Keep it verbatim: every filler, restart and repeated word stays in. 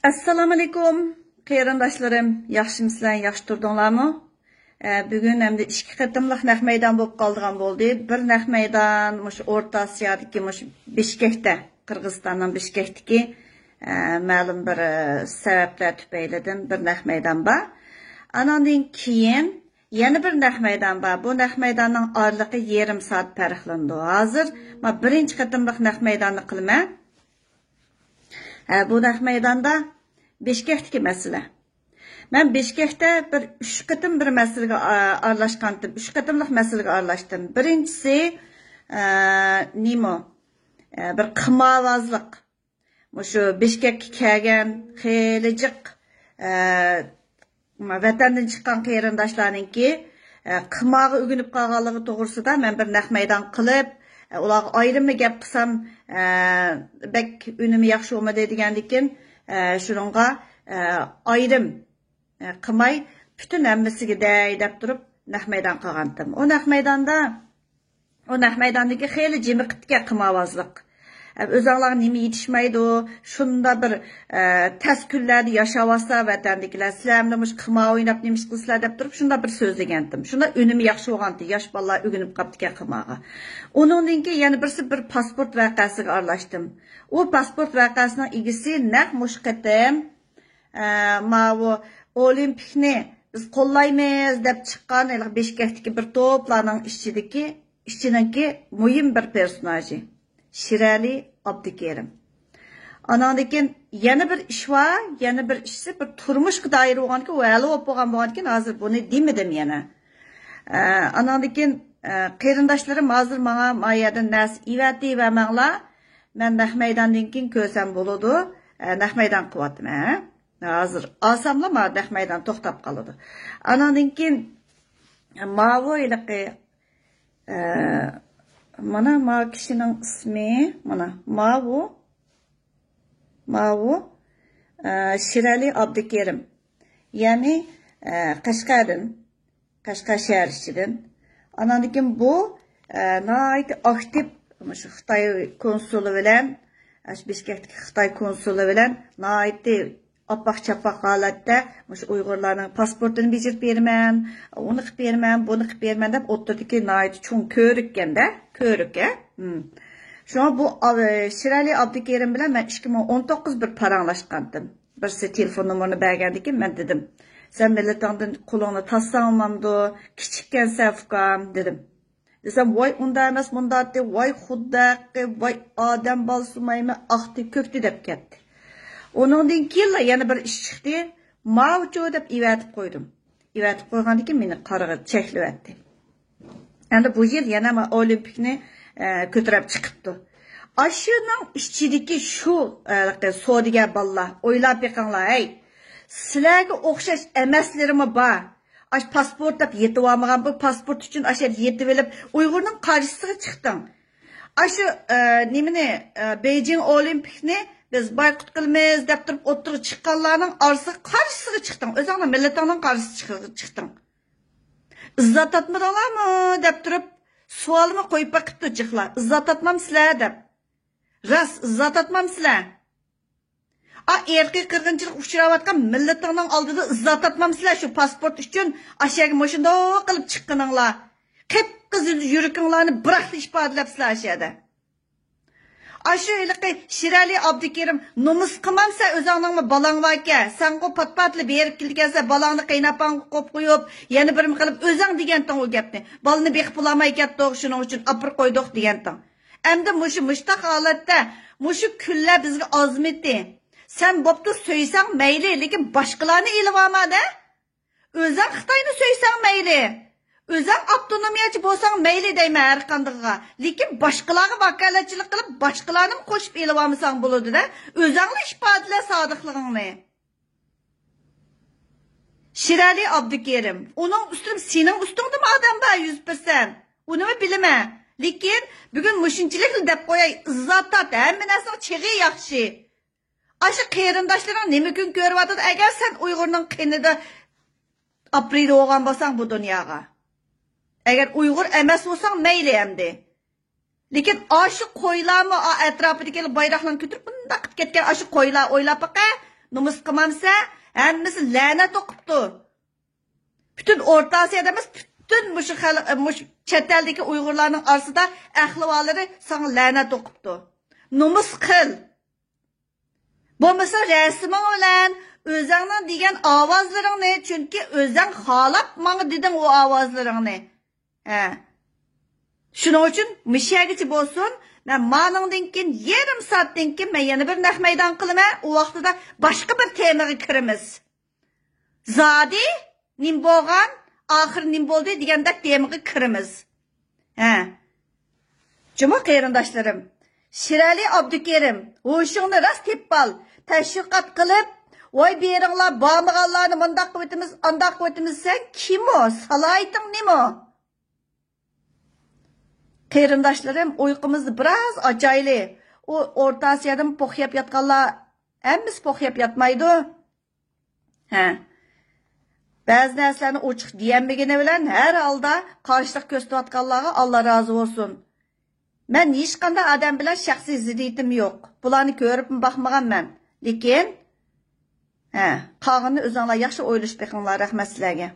ئەسسالامۇئەلەيكۇم، قېرىنداشلىرىم، ياخشىمۇسىلەر، ياخشى تۇردۇڭلارمۇ؟ ئە، بۈگۈن ئەمدى ئىككى قېتىملىق نەق مەيدان بولۇپ قالىدىغان بولدى. بىر نەق مەيدان مۇشۇ ئورتا ئاسىيادىكى، مۇشۇ بىشكەكتە، قىرغىزىستاننىڭ بىشكەكتىكى، ئە، مەلۇم بىر، ئە، سەۋەبلەر تۈپەيلىدىن بىر نەق مەيدان بار. ئاناندىن كېيىن يەنە بىر نەق مەيدان بار. بۇ نەق مەيداننىڭ ئارىلىقى يېرىم سائەت پەرقلىنىدۇ. ھازىر ما بىرىنچى قېتىملىق نەق مەيداننى قىلىمەن. ھە، بۇ نەق مەيداندا بىشكەكتىكى مەسىلە. مەن بىشكەكتە بىر ئۈچ قېتىم بىر مەسىلىگە، ئا، ئارىلاشقانتىم. ئۈچ قېتىملىق مەسىلىگە ئارىلاشتىم. بىرىنچىسى، ئە، نېمە؟ ئە، بىر قىمارۋازلىق. مۇشۇ بىشكەككە كەلگەن خېلى جىق، ئە، ۋەتەندىن چىققان قېرىنداشلارنىڭكى، ئە، قىمارغا ئۆگىنىپ قالغانلىقى توغرىسىدا مەن بىر نەق مەيدان قىلىپ، ئە، ئۇلارغا ئايرىملا گەپ قىلسام، ئە، بەك ئۈنۈمى ياخشى بولمىدى دېگەندىكىن، ئە، شۇنىڭغا، ئە، ئايرىم، ئە، قىلماي، پۈتۈن ھەممىسىگە دەي دەپ تۇرۇپ نەق مەيدان قىلغانتىم. ئۇ نەق مەيداندا ئۇ نەق مەيداندىكى خېلى جىمىقىدىكەن قىمارۋازلىق. ئە، ئۆزۈڭلارغا نېمە يېتىشمەيدۇ؟ شۇنداق بىر، ئە، تەس كۈنلەردە ياشاۋاتسا ۋەتەندىكىلەر، سىلەرمۇ مۇشۇ قىمار ئويناپ نېمە ئىش قىلىسىلەر دەپ تۇرۇپ، شۇنداق بىر سۆزلىگەنتىم. شۇنداق ئۈنۈمى ياخشى بولغانتى، ياش بالىلار ئۆگىنىپ قاپتىكەن قىمارغا. ئۇنىڭدىن كېيىن يەنە بىرسى بىر پاسپورت ۋەقەسىگە ئارىلاشتىم. ئۇ پاسپورت ۋەقەسىنىڭ ئىگىسى نەق مۇشۇ قېتىم ئە، ماۋۇ ئولىمپىكنى بىز قوللايمىز دەپ چىققان ھېلىقى بىشكەكتىكى بىر توپلارنىڭ ئىچىدىكى، ئىچىنىڭكى مۇھىم بىر پېرسوناژى شىرئەلى ئابدۇكېرىم. ئاناندىن كېيىن يەنە بىر ئىش بار، يەنە بىر ئىشسى بىر تۇرمۇشقا دائىر بولغاندىكىن، ۋەلى بولۇپ بولغان بولغاندىكىن ھازىر بۇنى دېمىدىم يەنە. ئە، ئاناندىن كېيىن، ئە، قېرىنداشلىرىم ھازىر ماڭا ما يەردىن نەرسە ئېۋەتىۋەرمەڭلار. مەن نەق مەيداندىن كېيىن كۆرسەم بولىدۇ. ئە، نەق مەيدان قىلىۋاتىمەن. ھازىر ئالساملا ما نەق مەيدان توختاپ قالىدۇ. ئاناندىن كېيىن ماۋۇ ھېلىقى، ئە، مانا ما كىشىنىڭ ئىسمى، مانا ماۋۇ، ماۋۇ، ئە، شىرئەلى ئابدۇكېرىم. يەنى، ئە، قەشقەردىن. قەشقەر شەھەر ئىچىدىن. ئاناندىن كېيىن بۇ، ئە، ناھايىتى ئاكتىپ مۇشۇ خىتاي كونسۇلى بىلەن، ئاشۇ بىشكەكتىكى خىتاي كونسۇلى بىلەن ناھايىتى ئاپئاق-چاپئاق ھالەتتە مۇشۇ ئۇيغۇرلارنىڭ پاسپورتىنى بېجىرىپ بېرىمەن، ئۇنى قىلىپ بېرىمەن، بۇنى قىلىپ بېرىمەن دەپ ئوتتۇرىدىكى ناھايىتى چوڭ كۆۋرۈككەندە، كۆۋرۈك، ھە؟ ھىم. شۇڭا بۇ ئا-، شىرئەلى ئابدۇكېرىم بىلەن مەن ئىككى مىڭ ئون توققۇز بىر پاراڭلاشقانتىم. بىرسى تېلېفون نومۇرىنى بەرگەندىكىن مەن دېدىم، سەن مىللىتىڭدىن قولۇڭنى تارتساڭ بولمامدۇ؟ كىچىككەنسەن ئۇكام، دېدىم. دېسەم، ۋاي ئۇنداق ئەمەس، مۇنداق دەپتۇ، ۋاي خۇددەقى، ۋاي ئادەم بالىسى مايمۇ ئاقتى كۆكتى دەپ كەتتى. ئۇنىڭدىن كېيىنلا يەنە بىر ئىش چىقتى، ماۋۇچۇ دەپ ئېۋەتىپ قويدۇم. ئېۋەتىپ قويغاندىن كېيىن مېنى قارىغا چەكلىۋەتتى. ئەمدى بۇ يىل يەنە مۇ-، ئولىمپىكنى، ئە، كۆتۈرۈپ چىقىپتۇ. ئاشۇنىڭ ئىچىدىكى شۇ، ئە، سودىگەر بالىلار، ئويلاپ بېقىڭلار، ھەي. سىلەرگە ئوخشاش ئەمەسلىرىمۇ بار. ئاش پاسپورت دەپ يېتىۋالمىغان، بۇ پاسپورت ئۈچۈن ئاشۇ يەردە يېتىۋېلىپ، ئۇيغۇرنىڭ قارشىسىغا چىقتىڭ. ئاشۇ، ئە، نېمىنى، ئە، بېيجىڭ ئولىمپىكنى بىز بايقۇت قىلىمىز دەپ تۇرۇپ ئوتتۇرىغا چىققانلارنىڭ ئارىسىغا، قارشىسىغا چىقتىڭ. ئۆزۈڭنىڭ مىللىتىڭنىڭ قارشىسىغا چىقتىڭ. ئىززەت تارتمىدىڭلارمۇ دەپ تۇرۇپ، سوئالمۇ قويۇپ باقىپتۇ جىقلار. ئىززەت تارتمامسىلەر دەپ. راست، ئىززەت تارتمامسىلەر؟ ئا، ئىرقىي قىرغىنچىلىققا ئۇچراۋاتقان مىللىتىڭنىڭ ئالدىدا ئىززەت تارتمامسىلەر؟ شۇ پاسپورت ئۈچۈن ئاشەگە مۇشۇنداق قىلىپ چىققىنىڭلار. قىپقىزىل يۈرىكىڭلارنى بىراقلا ئىپادىلەپسىلەر ئاشەدە. ئاشۇ ھېلىقى شىرئەلى ئابدۇكېرىم، نومۇس قىلمامسەن ئۆزۈڭنىڭمۇ بالاڭ باركەن. سەنغۇ پات-پاتلا بېرىپ كېلىدىكەنسەن، بالاڭنى قېيىنئاپاڭغا قويۇپ قويۇپ، يەنە بىرنېمە قىلىپ ئۆزۈڭ دېگەنتىڭ ئۇ گەپنى. بالىنى بېقىپ بولالماي كەتتۇق، شۇنىڭ ئۈچۈن ئاپىرىپ قويدۇق دېگەنتىڭ. ئەمدى مۇشۇ مۇشتاق ھالەتتە، مۇشۇ كۈنلەر بىزگە ئازمىدى. سەن بوپتۇ سۆيسەڭ مەيلى، لېكىن باشقىلارنى ئېلىۋالما دە. ئۆزۈڭ خىتاينى سۆيسەڭ مەيلى، ئۆزۈڭ ئاپتونومىيەچى بولساڭ مەيلى دەيمەن ھەر قاندىغىغا. لېكىن باشقىلارغا ۋاكالەتچىلىك قىلىپ، باشقىلارنىمۇ قوشۇپ ئېلىۋالمىساڭ بولىدۇ دە. ئۆزۈڭلا ئىپادىلە سادىقلىقىڭنى. شىرئەلى ئابدۇكېرىم، ئۇنىڭ ئۈستىدە سېنىڭ ئۈستۈڭدىمۇ ئادەم بار، يۈز پىرسەنت. ئۇنىمۇ بىلىمەن. لېكىن بۈگۈن مۇشۇنچىلىكلا دەپ قوياي، ئىززەت تارت، ھەممە نەرسىنىڭ چېغى ياخشى. ئاشۇ قېرىنداشلىرىڭ نېمە كۈن كۆرۈۋاتىدۇ؟ ئەگەر سەن ئۇيغۇرنىڭ قېنىدا ئاپىرىدە بولغان بولساڭ بۇ دۇنياغا. ئەگەر ئۇيغۇر ئەمەس بولساڭ مەيلى ئەمدى. لېكىن ئاشۇ قويلارمۇ ئا-، ئەتراپىدىكى بايراقلارنى كۆتۈرۈپ بۇنداق قىلىپ كەتكەن ئاشۇ قويلار ئويلاپ باقە. نومۇس قىلمامسەن؟ ھەممىسى لەنەت ئوقۇپتۇ. پۈتۈن ئورتا ئاسىيادا ئەمەس، پۈتۈن مۇشۇ خەلق، مۇشۇ چەت ئەلدىكى ئۇيغۇرلارنىڭ ئارىسىدا ئەھلىۋالىرى ساڭا لەنەت ئوقۇپتۇ. نومۇس قىل. بولمىسا رەسىمىڭ بىلەن ئۆزەڭنىڭ دېگەن ئاۋازلىرىڭنى، چۈنكى ئۆزەڭ خالاپ ماڭا دېدىڭ ئۇ ئاۋازلىرىڭنى. ھە. شۇنىڭ ئۈچۈن مۇشۇ يەرگىچە بولسۇن. مەن مانىڭدىن كېيىن، يېرىم سائەتتىن كېيىن مەن يەنە بىر نەق مەيدان قىلىمەن. ئۇ ۋاقتىدا باشقا بىر تېمىغا كىرىمىز. زادى نېمە بولغان، ئاخىرى نېمە بولدى دېگەندەك تېمىغا كىرىمىز. ھە. جۇمۇ قېرىنداشلىرىم، شىرئەلى ئابدۇكېرىم، ھوشۇڭنى راست تېپىپ ئال. تەشۋىقات قىلىپ، ۋاي بېرىڭلار، بارمىغانلارنى مۇنداق قىلىۋېتىمىز، ئانداق قىلىۋېتىمىز، سەن كىم ئۇ؟ سالاھىيىتىڭ نېمە؟ قېرىنداشلىرىم، ئۇيقۇمىزنى بىراز ئاچايلى. ئۇ ئورتا ئاسىيادىمۇ پوخ يەپ ياتقانلار، ھەممىسى پوخ يەپ ياتمايدۇ. ھە. بەزى نەرسىلەرنى ئوچۇق دېيەلمىگىنى بىلەن، ھەر ھالدا قارشىلىق كۆرسىتىۋاتقانلارغا ئاللا رازى بولسۇن. مەن ھېچقانداق ئادەم بىلەن شەخسىي زىددىيىتىم يوق. بۇلارنى كۆرۈپمۇ باقمىغان مەن. لېكىن، ھە، قالغىنىنى ئۆزۈڭلار ياخشى ئويلىشىپ بېقىڭلار. رەھمەت سىلەرگە.